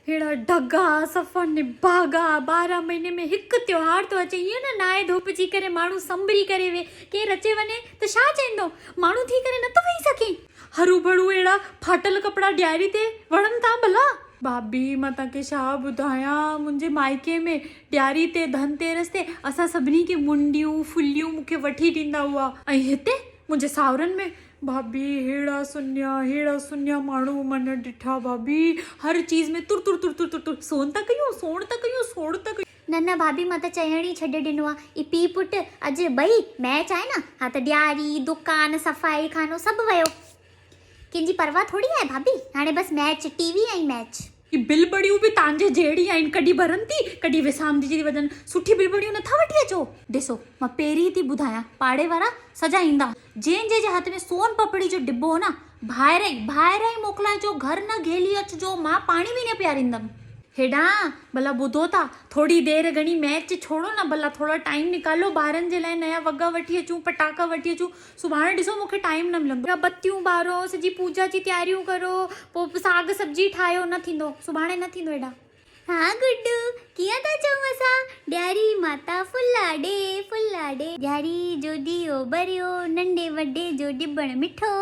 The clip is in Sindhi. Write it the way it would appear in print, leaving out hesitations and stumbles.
ههڙا ڍڳا، صفا نڀاڳا، 12 مهيني ۾ هڪ تيوهار ٿو اچي، ائين نه نائي ڌوپجي ڪري ماڻهو سنڀري ڪري ويهي، ڪير اچي وڃي ته ڇا چئيندو، ماڻهو ٿي ڪري نٿو ويهي سگهين. هروڀرو اهڙا ڦاٽل ڪپڙا ڏياري تي وڻن ٿا ڀلا؟ ڀاڀي مان توهان کي ڇا ٻڌايان، منهنجي مائڪي ۾ ڏياري تي ڌن تيرس تي اسان سڀني کي منڊيون، ڦليون مون کي وٺي ڏيندا هئا ۽ هتي منهنجي ساهرن ۾ ڀاڀي ههڙا سڃا ههڙا سڃا ماڻهو مان نه ڏٺا ڀاڀي هر چيز ۾ تر تر تر تر تر تر سون ٿا ڪيون سوڻ ٿا ڪيون سوڙ ٿا ڪيون. نه نه ڀاڀي مان ته چئڻ ئي ڇڏي ڏنو آ اي پيء پٽ اڄ ٻئي ميچ آهي نه ها ته ڏياري دڪان صفائي خانو سڀ ويو ڪنهن جي پرواهه ٿوري آهي ڀاڀي هاڻي بس ميچ ٽي وي ۽ ميچ. هي بلبڙيون به تان جي جهڙي آهن، ڪڏهن ڀرن ٿي، ڪڏهن وسامجي ٿي وڃن. سٺي بلبڙيون نٿا وٺي اچو؟ ڏسو، مان پهرين ئي ٿي ٻڌايان، پاڙي وارا سڄا ايندا. جنهن جنهن جي هٿ ۾ سون پپڙي جو ڊٻو هو نه، ڀائر ئي ڀائر ئي موڪلائجو، گهر نه گهيلي اچجو، مان پاڻي به نه پياريندم. هيڏانهن ڀلا ٻڌو ٿا، ٿوري دير گهڻي ميچ ڇوڙو نه ڀلا، ٿورا ٽائيم نڪالو، ٻارن جي لاء نيا وڳا وٺي اچون، پٽاخا وٺي اچون، سڀاڻي ڏسو مون کي ٽائيم نه ملندو. بتيون ٻارو، سڄي پوڄا جي تياريون ڪرو، پوء ساڳ سبزي ٺاهيو، نه ٿيندو، سڀاڻي نه ٿيندو ايڏا. ها گڊو، ڪيئن ٿا چئون اسان، ڏياري ماتا ڦلا ڏي، ڦلا ڏي. ڏياري جو ڏيئو ٻريو، ننڍي وڏي جو ڏٻڻ مٺو.